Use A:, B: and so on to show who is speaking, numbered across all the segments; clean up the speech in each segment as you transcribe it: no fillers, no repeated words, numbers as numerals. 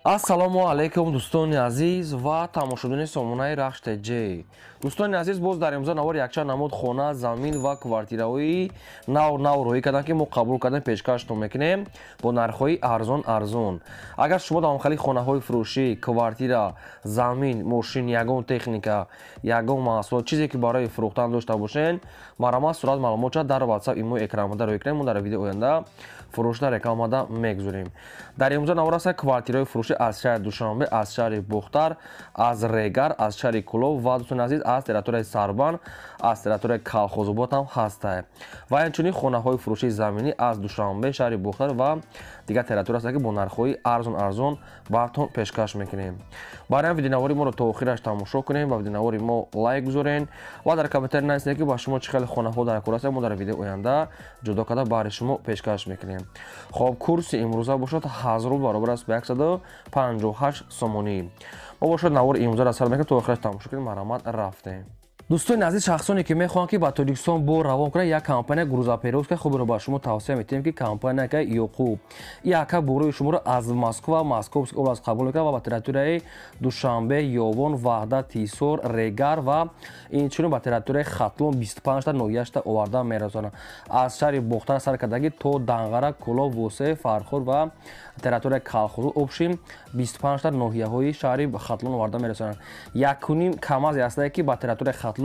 A: Ассалому алайкум, дӯстони азиз ва тамошобинони сомонаи Рахш ТЖ. Дӯстони азиз, боз дар имрӯза навор якчанд намуд хона, замин ва квартираҳои нав нав роҳӣ карданд, ки мо қабул кардем, пешкаштон мекунем бо нархҳои арзон арзон. Агар шумо дар ҳамхели хонаҳои фурӯшӣ, квартира, замин, мошин, ягон техника, ягон маҳсулот, чизе ки барои фурӯхтан дошта бошед, марҳамат, сурат маълумотша дар WhatsApp, имо экранмада роҳӣ кунем. Мо дар видео оянда фурӯшда рекламада мегузорем. Дар имрӯза навор аст квартираҳои фурӯшӣ аз шаҳри Душанбе, аз шаҳри Бохтар, аз Регар, аз шаҳри Кӯлоб ва, дӯстони азиз, аз территорияи Сарбанд, аз территорияи Калхозобод ҳам ҳастанд. Ва инчунин хонаҳои фурӯшии заминӣ аз Душанбе, шаҳри Бохтар ва дигар территория ҳастанд, ки бо нархҳои арзон арзон бартон пешкаш мекунем. Барои ҳам видеонавори моро то охираш тамошо кунем ва видеонавори мо лайк гузорен ва дар комментарий нависед, ки ба шумо чӣ хеле хонаҳо дар кор ҳастанд. Мо дар видеои оянда ҷудо карда баҳри шумо пешкаш мекунем. Хоб, курси имрӯза бошад 1000 рубл, баробар аст ба 158 сомонӣ. Мо бошад навори имрӯзаро сар мекунем, то охираш тамошо кунем. Марҳамат, рафтем. Дӯстони азиз, шахсоне ки мехоҳанд, ки ба Тоҷикистон бор равон кунанд, як компания грузоперевозка хуберо ба шумо тавсия метиҳем, ки компания Ёқуб. Яка борои шуморо аз Москва, Московский область қабул мекунад ва ба территорияи Душанбе, Ёвон, Ваҳдат, Ҳисор, Регар ва инчунин ба территорияи Хатлон 25та ноҳияшта оварда мерасонад. Аз шаҳри Бохтар сар кардагӣ то Данғара, Кӯлоб, Восеъ, Фархор ва территорияи Калхозу, общем 25та ноҳияҳои шаҳри Хатлон оварда мерасонад. Якуним камазе ҳастае, ки ба территорияи Хатлон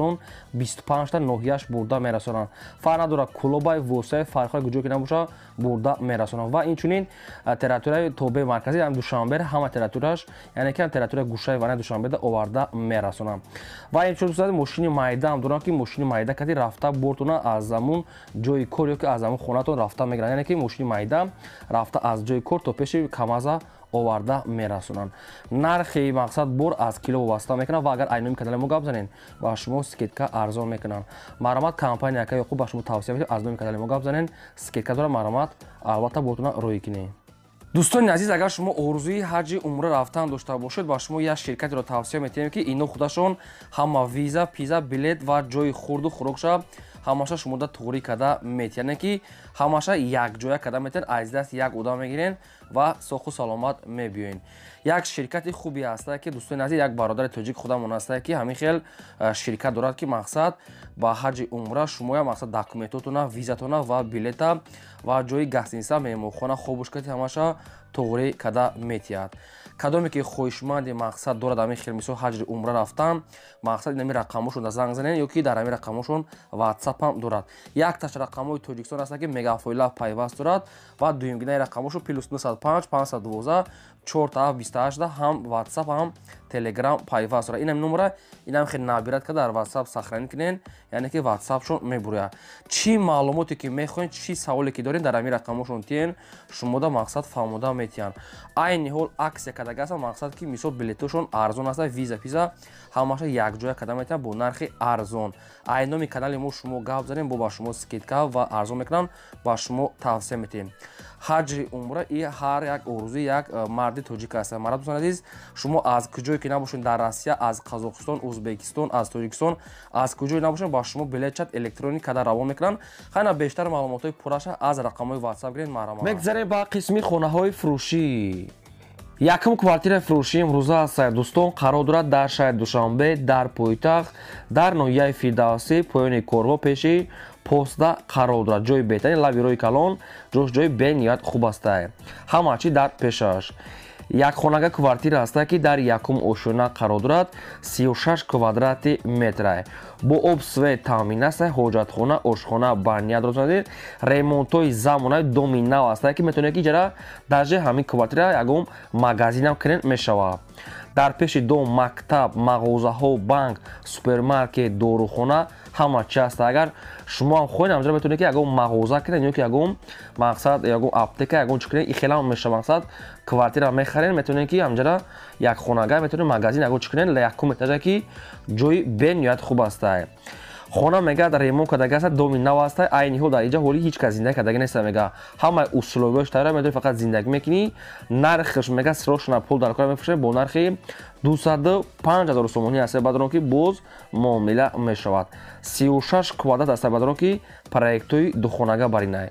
A: 25та ноҳияш бурда мерасонанд. Фарқ надорад, Кӯлобай, Восеъ, Фархор, куҷо ки набошад, бурда мерасонанд. Ва инчунин территорияи тобеи марказӣ, яъне Душанбе, ҳама территорияш, яъне ки территорияи гӯшаи вараи Душанбеда оварда мерасонанд. Ва инчунин, дӯстони, мошини майда ҳам доранд, ки мошини майда кати рафта бортона аз ҳамун ҷои кор ё ки аз ҳамун хонатон рафта мегиранд, яъне ки мошини майда рафта аз ҷои кор то пеши камаза оварда мерасонанд. Нархи мақсад бор аз кило вобаста мекунад ва агар айноми канали мо гап занед, ба шумо скидка арзон мекунанд. Марҳамат, компания ака Ёқуб ба шумо тавсия медиҳем, аз номи канали мо гап занед, скидка дорад. Марҳамат, албатта бортона роҳӣ кунед. Дӯстони азиз, агар шумо орзуи ҳаҷи умра рафтан дошта бошед, ба шумо як ширкатеро тавсия метиҳем, ки ино худашон ҳама виза, пиза, билет ва ҷои хурду хӯрокша ҳамаша шумода туғрӣ карда метиҳанд, яъне ки ҳамаша якҷоя карда метиҳанд, аз даст як одам мегирен ва соху саломат мебиёен. Як ширкати хубе ҳаста, ки, дӯстони азиз, як бародари тоҷик худамон ҳаста, ки ҳамин хел ширкат дорад, ки мақсад ба ҳаҷи умра шумоя мақсад документотона, визатона ва билета ва ҷои гостиница, меҳмонхона, хобушкати ҳамаша туғрӣ карда метиҳад. Кадоме ки хоҳишманди мақсад дорад ҳамин хел мисол ҳаҷри умра рафтан, мақсад инами рақамошон занг занен ё ки дар ҳамин рақамошон ватсап ҳам дорад. Якташ рақамҳои Тоҷикистон аст, ки мегафойла пайваст дорад, ва дуюмгинаи рақамошон +905 512 4 28 ҳам ватсап, ҳам телеграм пайваст дорад. Инам номера инам хел набират карда дар ватсап сохранить кунен, яъне ки ватсапшон мебурояд. Чӣ маълумоте ки мехоҳед, чӣ саволе ки доред, дар ҳамин рақамошон тиен, шумода мақсад фаҳмода метиҳанд. Айни ҳол аксия кардаги ҳастанд, мақсад ки мисол билетошон арзон аст, виза, пиза ҳамаша якҷоя карда метиҳанд бо нархи арзон. Ай номи канали мо шумо гап занем, бо ба шумо скидка ва арзон мекунанд, ба шумо тавсия метиҳем. Ҳаҷри умра и ҳар як орзуи як марди тоҷик аст. Марҳаб, дӯстони азиз, шумо аз куҷое ки набошед, дар Россия, аз Қазоқистон, Ӯзбекистон, аз Тоҷикистон, аз куҷое набошед, ба шумо билетчат электронӣ карда равон мекунанд. Хайна, бештар маълумотҳои пурраша аз рақамҳои ватсап гиред. Марҳамат, мегзарем ба қисми хонаҳои фурӯшӣ. Якум квартираи фурӯшии имрӯза аст, дӯстон, қарор дорад дар шаҳри Душанбе, дар пойтахт, дар ноҳияи Фирдавсӣ, поёни корҳо, пеши поста қарор дорад. Ҷои беҳтарин, лаби роҳи калон ҷош, ҷои бениҳоят хуб астае, ҳама чӣ дар пешаш. Якхонага квартира ҳаста, ки дар якум ошёна қарор дорад, 36 квадрати метра, бо об, свет таъмин аст, ҳоҷатхона, ошхона, баня дорад, ремонтҳои замонави, доми нав ҳаста, ки метавонед, ки иҷара даже ҳамин квартира ягон магазинам кунед, мешавад. Дар пеши дом мактаб, мағозаҳо, банк, супермаркет, дорухона, ҳама чи аст. Агар шумо ҳам хоҳед, ҳамҷоро метавонед, ки ягон мағоза кунед ё ки ягон мақсад ягон аптека, ягон чи кунед, ихелам мешавад. Мақсад квартира мехаред, метавонед, ки ҳамҷара як хонага метавонед магазин, ягон чи кунед. Якум этажа, ки ҷои бениҳоят хуб астае. Хона мега ремонт кардаги аст, доми нав аст. Айни ҳол дар инҷа ҳоли ҳеҷ кас зиндагӣ кардаги нест. Мега ҳамаи условияш тайёр, метавонӣ фақат зиндагӣ мекунӣ. Нархаш мега срочно пул дар кор мефурӯшад, бо нархи 205 000 сомонӣ аст, баъд ки боз муомила мешавад. 36 квадрат аст, баъд ки проектҳои духонага баринай,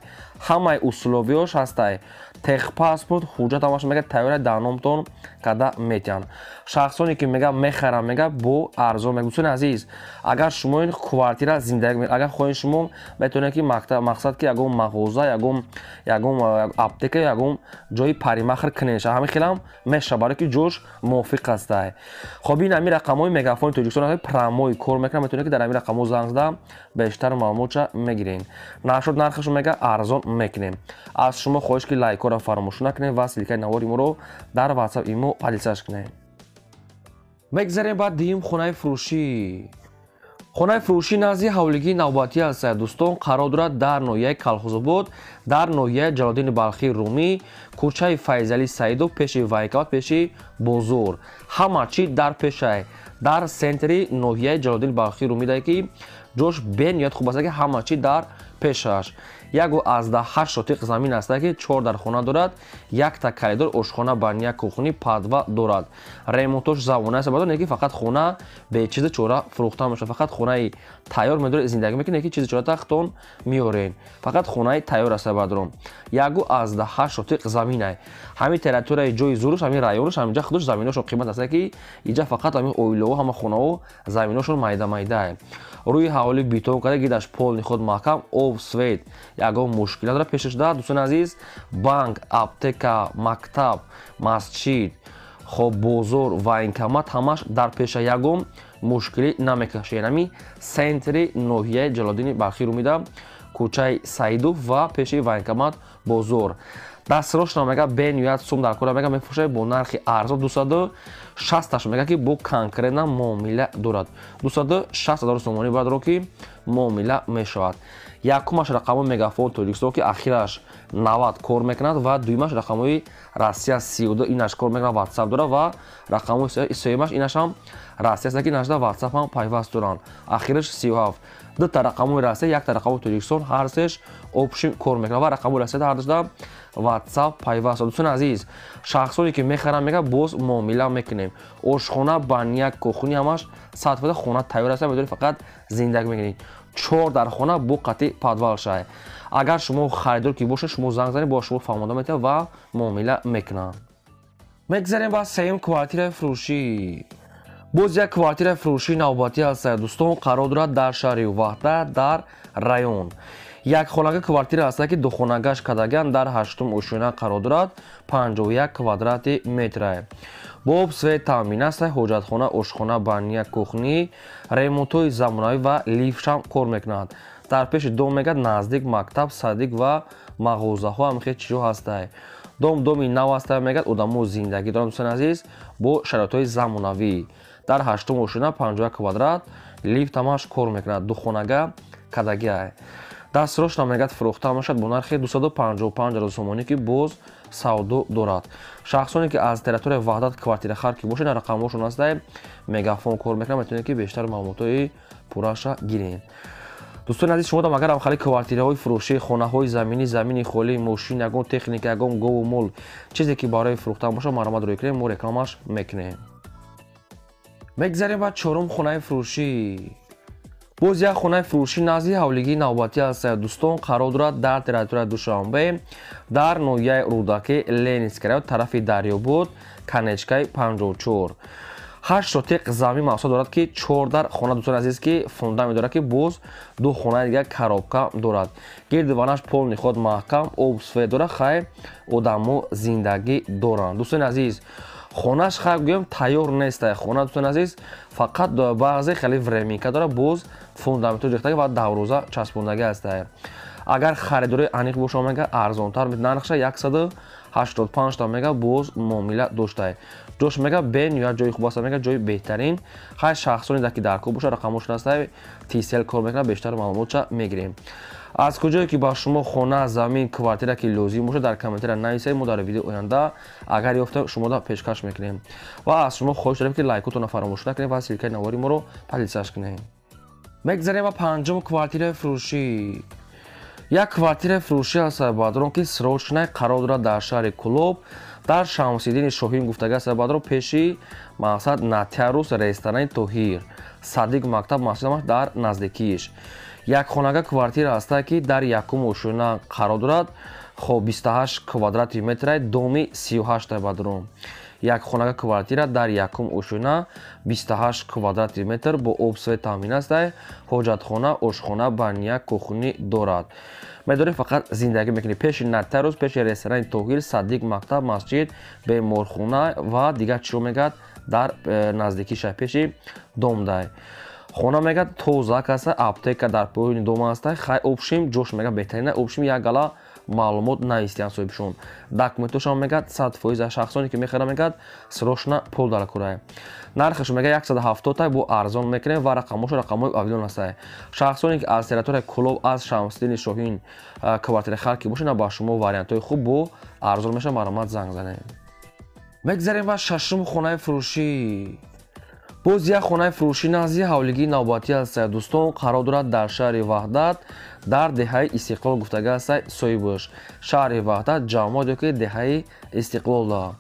A: ҳамаи условияш ҳастай. Техпаспорт, ҳуҷҷат ҳамаш мега тайёра дар номтон када метиҳанд. Шахсоне ки мега мехаранд, мега бо арзон мега. Дӯстони азиз, агар шумо ин квартира зиндагӣ, агар хоҳед, шумо метавонед ки мақсад ки ягон мағоза, ягон аптека, ягон ҷои парикмахер кунед. Ҳамин хелам мешавад, барое ки ҷош мувофиқ астае. Хоб, ин ҳамин рақамҳои Мегафони Тоҷикистон прямой кор мекунад, метавонед ки дар ҳамин рақамҳо занг зада бештар маълумотша мегиред. Нашуд, нархашо мега арзон мекунем. Аз шумо хоҳиш ки лайкҳоро фаромӯш накунед ва ссылка и навори моро дар WhatsApp имо поделиться кунед. Мегзарем ба дуюм хонаи фурӯшӣ. Хонаи фурӯшӣ назди ҳавлигии навбатӣ аст, дӯстон, қарор дорад дар ноҳияи Калхозобод, дар ноҳияи Ҷалолиддини Балхии Румӣ, кӯчаи Файзалӣ Саидов, пеши военкомат, пеши бозор. Ҳама чӣ дар пешай. Дар центри ноҳияи Ҷалолиддини Балхии Румӣ дае ки ҷош бениҳоят хуб аст, ки ҳама чӣ дар пешаш. 1,8 сотиқ замин аст, ки чор дар хона дорад, якта коридор, ошхона, баня, кухни, подвал дорад. Ремонтош замона аст, бадон ки фақат хона бе чизи чора фурӯхта мешавад. Фақат хонаи тайёр медоред, зиндагӣ мекунед, ки чизи чора тахтон меорен. Фақат хонаи тайёр аст, бадром. 1,8 сотиқ заминай. Ҳамин территорияи ҷои зуруш, ҳамин районаш, ҳаминҷа худаш заминошон қимат аст, ки иҷа фақат ҳамин оилаҳо, ҳама хонаҳо заминошон майда майдае. Рӯи ҳавлӣ бетон карда, гидаш полный худ маҳкам, об, свет, ягон мушкил надорад пешаш да. Дӯстони азиз, банк, аптека, мактаб, масҷид, хоб, бозор, военкомат ҳамаш дар пеша, ягон мушкилӣ намекашед. Ҳамин центри ноҳияи Ҷалолиддини Балхӣ Румида, кӯчаи Саидов ва пеши военкомат, бозор. Дастрошна мега бениҳоят сум дар кора, мега мефурӯшад бо нархи арзон 260, мега ки бо конкретно муомила дорад. 260 ҳазор сомонӣ бояд ки муомила мешавад. Якумаш рақамҳои Мегафон Тоҷикистон, ки ахираш 90 кор мекунад, ва дуюмаш рақамҳои Россия 32, инаш кор мекунад, WhatsApp дорад, ва рақамҳои сеюмаш инашам Россия аст, ки инашда WhatsApp ҳам пайваст доранд. Ахираш 37. Дута рақамҳои Россия, якта рақамҳои Тоҷикистон, ҳар сеш общим кор мекунад ва рақамҳои Россия ҳар душда WhatsApp пайваст. Дӯстони азиз, шахсоне ки мехаранд, мега боз муомила мекунем. Ошхона, баня, кухни ҳамаш 100% хона тайёр аст, медоред фақат зиндагӣ мекунед. Чор дар хона бо қатъи подвал шай. Агар шумо харидор ки бошед, шумо занг занед, бо шумо фаҳмонда метавад ва муомила мекунад. Мегзарем ба сеюм квартираи фурӯшӣ. Боз як квартираи фурӯшии навбатӣ аст, дӯстон, қарор дорад дар шаҳри Ваҳдат, дар район. Як хонага квартира аст, ки духонагаш кардаган, дар ҳаштум ошёна қарор дорад, 51 квадрати метрае. Бо об, свет таъмин аст, ҳоҷатхона, ошхона, баня, кухни, ремонтҳои замонавӣ ва лифтшам кор мекунад. Дар пеши дом мегӯяд наздик мактаб, садик ва мағозаҳо, ҳам хел чизҳо ҳастае. Дом доми нав аст, мегӯяд одамо зиндагӣ доранд, дӯстони азиз, бо шароитҳои замонавӣ. Дар ҳаштум ошёна, 51 квадрат, лифт ҳамаш кор мекунад, духонага кардагиае. Дастрошна мегӯяд фурӯхта мешавад бо нархи 255 ҳазор сомонӣ, ки боз савдо дорад. Шахсоне ки аз территорияи Ваҳдат квартирахар ки бошед, рақамҳошон ҳастае, Мегафон кор мекунад, метавонед ки бештар маълумотҳои пурраша гиред. Дӯстони азиз, шумо агар хали квартираҳои фурӯшӣ, хонаҳои заминӣ, замини холӣ, мошин, ягон техника, ягон гову мол, чизе ки барои фурӯхтан бошад, марҳамат рӯй кунед, мо рекламаш мекунем. Мегзарем ба чорум хонаи фурӯшӣ. Боз як хонаи фурӯшӣ назди ҳавлигии навбатӣ аст, дӯстон, қарор дорад дар территорияи Душанбе, дар ноҳияи Рӯдакӣ, Ленинский район, тарафи Дарёбуд, конечкаи 54. 8 сотиқ замин мақсад дорад, ки чор дар хона, дӯстони азиз, ки фундамент дорад, ки боз ду хонаи дигар коробка дорад. Гирди ванаш полный худ маҳкам, об, свет дорад, хай одамо зиндагӣ доранд. Дӯстони азиз, хонаш хай гӯем тайёр нест. Хона, дӯстони азиз, фақат баъзе хеле временка дорад, боз фундаментҳо ҷихтагӣ ва давроза часпондагӣ аст. Агар харидори аниқ боша, мега арзонтар нархша 185 та мега боз муомила доштае. Ҷош мега бениҳоят ҷои хуб аст, мега ҷои беҳтарин. Хай шахсоне ки дар кор боша, рақамошон аст, Тисел кор мекунад, бештар маълумотша мегирем. Аз куҷое ки ба шумо хона, замин, квартира ки лозим бошад, дар комментария нависед, мо дар видео оянда агар ёфта шумода пешкаш мекунем. Ва аз шумо хоҳиш дорем, ки лайкотонро фаромӯш накунед ва ссылка и навори моро поделиться кунед. Мегзарем ба панҷум квартираи фурӯшӣ. Як квартираи фурӯшӣ аст, бадрон, ки срочный қарор дорад дар шаҳри Кӯлоб, дар Шамсиддини Шоҳин гуфтага аст, бадрон, пеши мақсад Натярус, ресторани Тоҳир, садик, мактаб, масҷид дар наздикиш. Як хонага квартира аст, ки дар якум ошёна қарор дорад. Хоб 28 квадрати метрай, доми 38 бадром. Як хонага квартира дар якум ошёна 28 квадрати метр бо об свет таъмин аст. Ҳоҷатхона, ошхона, баня, кухни дорад. Медорӣ фақат зиндагӣ мекунӣ. Пеши нотариус, пеши ресторани Тоҳир, садик, мактаб, масҷид, беморхона ва дигар чиро мегӯяд дар наздикии шаҳр пеши домдай. Хона мегӯяд тоза аст, аптека дар поёни дом аст. Хай общим ҷош мегӯяд беҳтарина, общим як гала маълумот навистиянд соҳибшон. Документошам мегӯяд 100% шахсоне ки мехаранд мегӯяд срочно пул дар курай. Нархаш мегӯяд 170 бо арзон мекунем ва рақамошо рақамҳои авилон ҳастанд. Шахсоне ки аз территорияи Кулоб, аз Шамсиддини Шоҳин квартира хар ки бошед, ба шумо вариантҳои хуб бо арзон мешавад, марҳамат занг занед. Мегзарем ба шашум хонаи фурӯшӣ. Боз як хонаи фурӯшӣ назди ҳавлигии навбатӣ аст. Дӯстон, қарор дорад дар шаҳри Ваҳдат, дар деҳаи Истиқлол гуфтага аст соҳибаш. Шаҳри Ваҳдат, ҷамоат ё ки деҳаи Истиқлолда.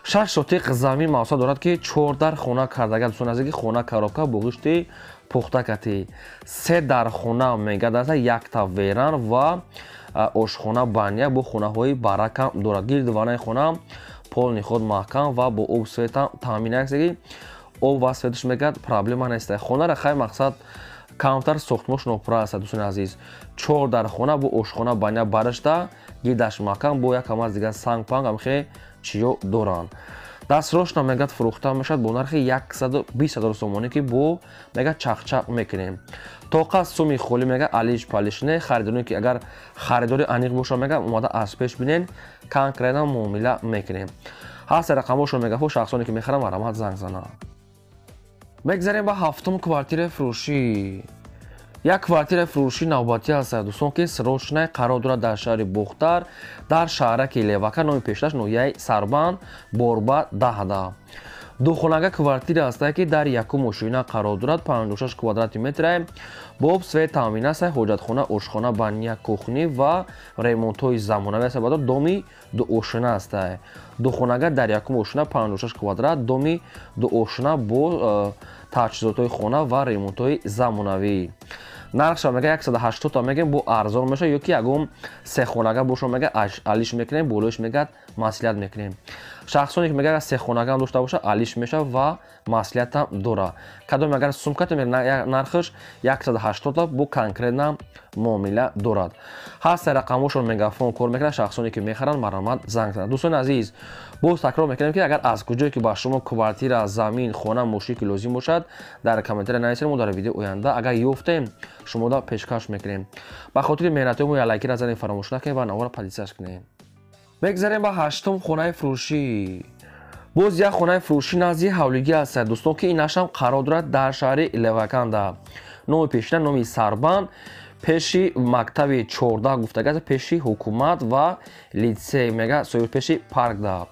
A: 6 сотиқ замин мавсад дорад ки 4 дар хона кардага. Дӯстон азиз, ки хона коробка бо гӯшти пухта кати. 3 дар хона мегӯяд аст, якта веран ва ошхона, баня бо хонаҳои баракам дорад. Гирди ванаи хона полни худ маҳкам ва бо об светам таъмин аст. Об ва светаш мегӯяд проблема нест. Хонара хай мақсад камтар сохтмош нопура аст. Дӯстони азиз, 4 дар хона бо ошхона, баня барашта, гирдаш маҳкам бо як камаз дигар санг панг ҳамхе чиё доранд. Дастрочно мегӯяд фурӯхта мешавад бо нархи 120 000 сомонӣ ки бо мегӯяд чақчақ мекунем. Тоқа суми холӣ мегӯяд алиш палиш не. Харидоре ки агар харидори аниқ бошад мегӯяд омада аз пеш бинен, конкретно муомила мекунем. Ҳаст рақамҳошон мегӯяд, шахсоне ки мехаранд марҳамат занг зананд. Мегзарем ба ҳафтум квартираи фурӯшӣ. Як квартираи фурӯшӣ навбатӣ аст дӯстон, ки срочно қарор дорад дар шаҳри Бохтар, дар шаҳраки Левака, номи пешташ ноҳияи Сарбанд, борба 10. Духонага квартира аст ки дар якум ошёна қарор дорад, 56 квадрати метр, бо об свет таъмин аст, ҳоҷатхона, ошхона, баня, кухни ва ремонтҳои замонавӣ аст. Баъд доми дуошёна аст. Духонага дар якум ошёна 56 квадрат, доми дуошёна бо таҷҳизотҳои хона ва ремонтҳои замонавӣ. Нархша мегӯяд 180 мегӯем бо арзон мешавад, ё ки ягон сехонага бошад мегӯяд алиш мекунем, болоиш мегӯяд маслиҳат мекунем. Шахсоне ки мегӯяд сехонага ҳам дошта бошад алиш мешавад ва маслиҳатам дорад. Кадоме агар сумката нархаш 180 бо конкретно муомила дорад. Ҳаст рақамҳошон мегафон кор мекунад, шахсоне ки мехаранд марҳамат занг зананд. Дӯстони азиз, боз такрор мекунем ки агар аз куҷое ки ба шумо квартира, замин, хона, мошин ки лозим бошад, дар комментария нависед, мо дар видео оянда агар ёфтем шумода пешкаш мекунем. Ба хотири меҳнатҳои мо як лайкира занед фаромӯш накунед ва навора подписаться кунед. Мегзарем ба ҳаштум хонаи фурӯшӣ. Боз як хонаи фурӯшӣ назди ҳавлигӣ аст дӯстон, ки инашам қарор дорад дар шаҳри Леваканда. Номи пешина номи Сарбанд, пеши мактаби 14 гуфтага аст, пеши ҳукумат ва литсей мегӯяд соҳиби пеши паркда.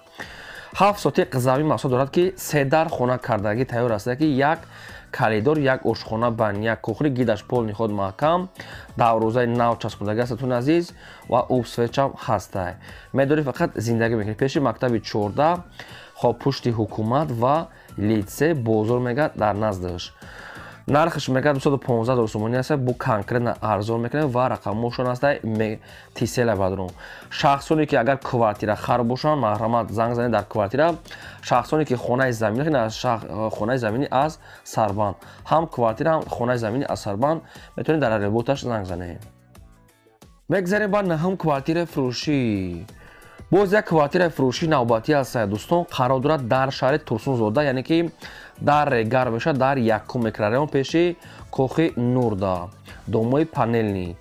A: 7 сотиқ замин мақсад дорад ки 3 дар хона кардагӣ тайёр аст, ки як коридор, як ошхона, бан, як кухни, гидаш полни худ маҳкам, дарвозаи нав часпондагӣ аст тун азиз ва об светчам ҳаст. Медорӣ фақат зиндагӣ мекунӣ. Пеши мактаби 14, хоб пушти ҳукумат ва литсей, бозор мегӯяд дар наздаш. Нархаш мегӯяд 215 000 сомонӣ аст, бо конкретно арзон мекунем ва рақамҳошон аст тисела бадрон. Шахсоне ки агар квартира хар бошанд марҳамат занг занед дар квартира. Шахсоне ки хонаи заминӣ, хонаи заминӣ аз Сарбанд, ҳам квартира ҳам хонаи заминӣ аз Сарбанд метавонед дар работаш занг занед. Мегзарем ба наҳум квартираи фурӯшӣ. Боз як квартираи фурӯшӣ навбатӣ аст дӯстон, қарор дорад дар шаҳри Турсунзода, яъне ки дар Регар мешавад, дар якум микрорайон пеши кохи Нурда, домои панелни.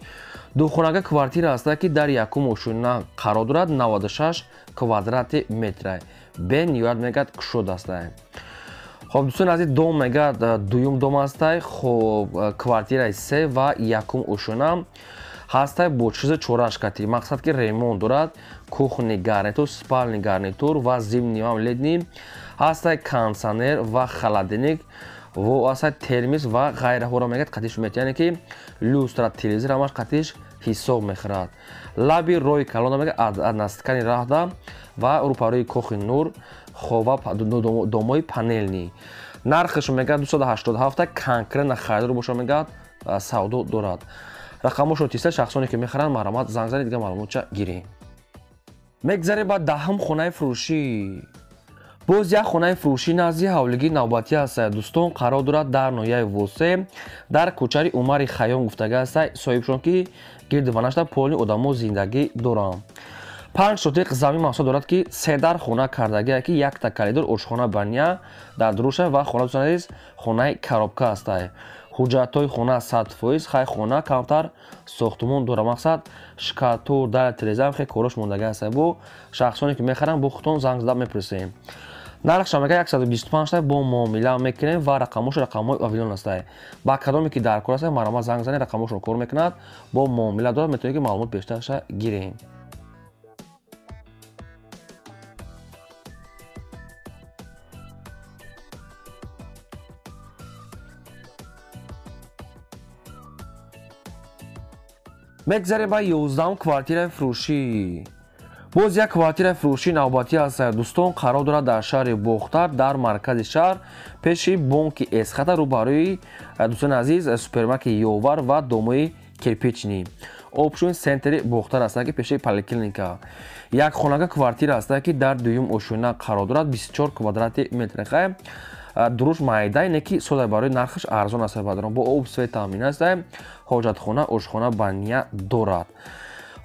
A: Духонага квартира аст ки дар якум ошёна қарор дорад, 96 квадрати метр. Бениҳоят мегӯяд кушод аст. Хоб дӯстони азиз, дом мегӯяд дуюм дом аст, хоб квартираи 3 ва якум ошёна ҳаст бо чизи чораш кати. Мақсад ки ремонт дорад, кухни гарнитур, спальни гарнитур ва зимний ва летний, ҳаст кондиционер ва холодильник ва ҳаст термис ва ғайраҳоро мегӯяд қатиш метиҳад, яъне ки люстра, телевизор ҳамаш қатиш ҳисоб мехӯрад. Лаби роҳи калона мегӯяд аз наздикани раҳда ва рӯпарӯи кохи Нур, хоб ва домои панелни. Нархаш мегӯяд 287, конкретно харидор бошад мегӯяд савдо дорад. Рақамҳошон тиста, шахсоне ки мехаранд марҳамат занг занед, дигар маълумотча гиред. Мегзарем ба даҳум хонаи фурӯшӣ. Боз як хонаи фурӯшӣ назди ҳавлигии навбатӣ аст. Дӯстон, қарор дорад дар ноҳияи Восе, дар кӯчари Умари Хайём гуфтага аст. Соҳибшон ки гирди ванашта полни одамо зиндагӣ доранд. 5 сотиқ замин мақсад дорад ки се дар хона кардагия ки якта коридор, ошхона, баня дар дуруша ва хона дӯстон азиз хонаи коробка аст. Ҳуҷҷатҳои хона 100%, хай хона камтар сохтумон дора, мақсад шкатур, дар тереза хе корош мондага аст. Бо шахсоне ки мехаранд бо худтон занг зада мепурсем. Нархша мега 125 та бо муомила мекунем ва рақамош рақамҳои Вавилон аст. Ба кадоме ки дар кор аст марама занг занед, рақамошро кор мекунад, бо муомила дорад, метавонед ки маълумот бештарша гирем. Мегзарем ба 11 квартираи фурӯшӣ. Боз як квартираи фурӯшӣ навбатӣ аст. Дӯстон, қарор дорад дар шаҳри Бохтар, дар маркази шаҳр, пеши бонки Эсхата, рӯбарӯи дӯстони азиз супермаркети Ёвар ва домои Кирпични. Обшӯи центри Бохтар аст ки пеши поликлиника. Як хонага квартира аст ки дар дуюм ошёна қарор дорад, 24 квадрати метр. Хай дуруш майда ине ки сода барои нархаш арзон аст, бадарон бо об свет таъмин аст, ҳоҷатхона, ошхона, баня дорад.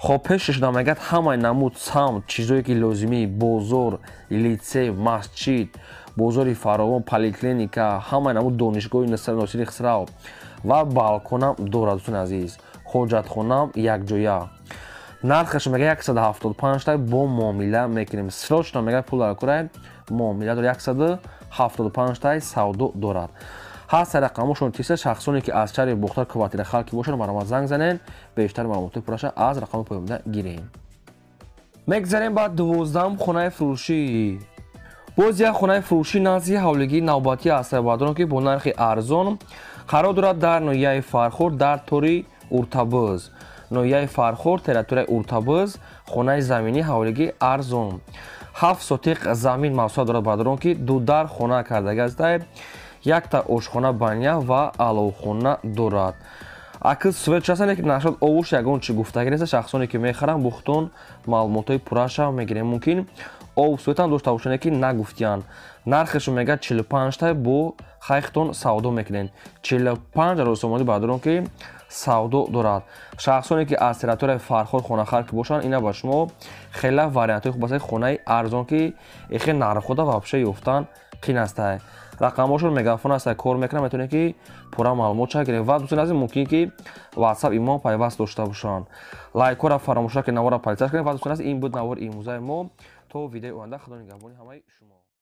A: Хоб пешаш намегад ҳамаи намуд самт, чизое ки лозимӣ, бозор, литсей, масҷид, бозори фаровон, поликлиника, ҳамаи намуд донишгоҳи Носири Хисрав ва балконам дорад дӯстони азиз. Ҳоҷатхонаам якҷоя. Нархаш мега 175 та бо муомила мекунем. Срочно мега пул дар кора муомила дорад, 175 та савдо дорад. Ҳаст рақамошон тиса, шахсоне ки аз шаҳри Бохтар квартира халқи бошанд марҳамат занг занед, бештар маълумоти пурраша аз рақами поёнда гирем. Мегзарем ба 12 хонаи фурӯшӣ. Боз як хонаи фурӯшӣ назди ҳавлигии навбатӣ аст, баъдон ки бо нархи арзон қарор дорад дар ноҳияи Фархор, дар тори Уртабыз. Ноҳияи Фархор, территорияи Уртабыз, хонаи заминӣ ҳавлигии арзон. 7 сотиқ замин мавсуа дорад, баъдон ки ду дар хона кардага аст, якта ошхона, баня ва аловхона дорад. Акл свет часан, ки нашод овуш ягон чи гуфтагӣ нест. Шахсоне ки мехаранд бухтон маълумотҳои пурраша мегирем. Мумкин ов светам дошта бошанд, ки нагуфтиянд. Нархашо мега 45 та бо хайхтон савдо мекунед. 45 ҳазор сомонӣ баъдорон ки савдо дорад. Шахсоне ки аз территорияи Фархор хонахар ки бошанд, ина ба шумо хеле вариантҳои хуб аст, хонаи арзон ки эхе нархода вообще ёфтан қин аст. Рақамҳошон мегафон аст, кор мекунад, метавонед ки пурра маълумот чак гиред ва дӯстони азиз мумкин ки WhatsApp имо пайваст дошта бошанд. Лайкҳоро фаромӯш накунед, наворро подписаться кунед ва дӯстони азиз ин буд навори имрӯзаи мо. То видеои оянда, Худо нигаҳбони ҳамаи шумо.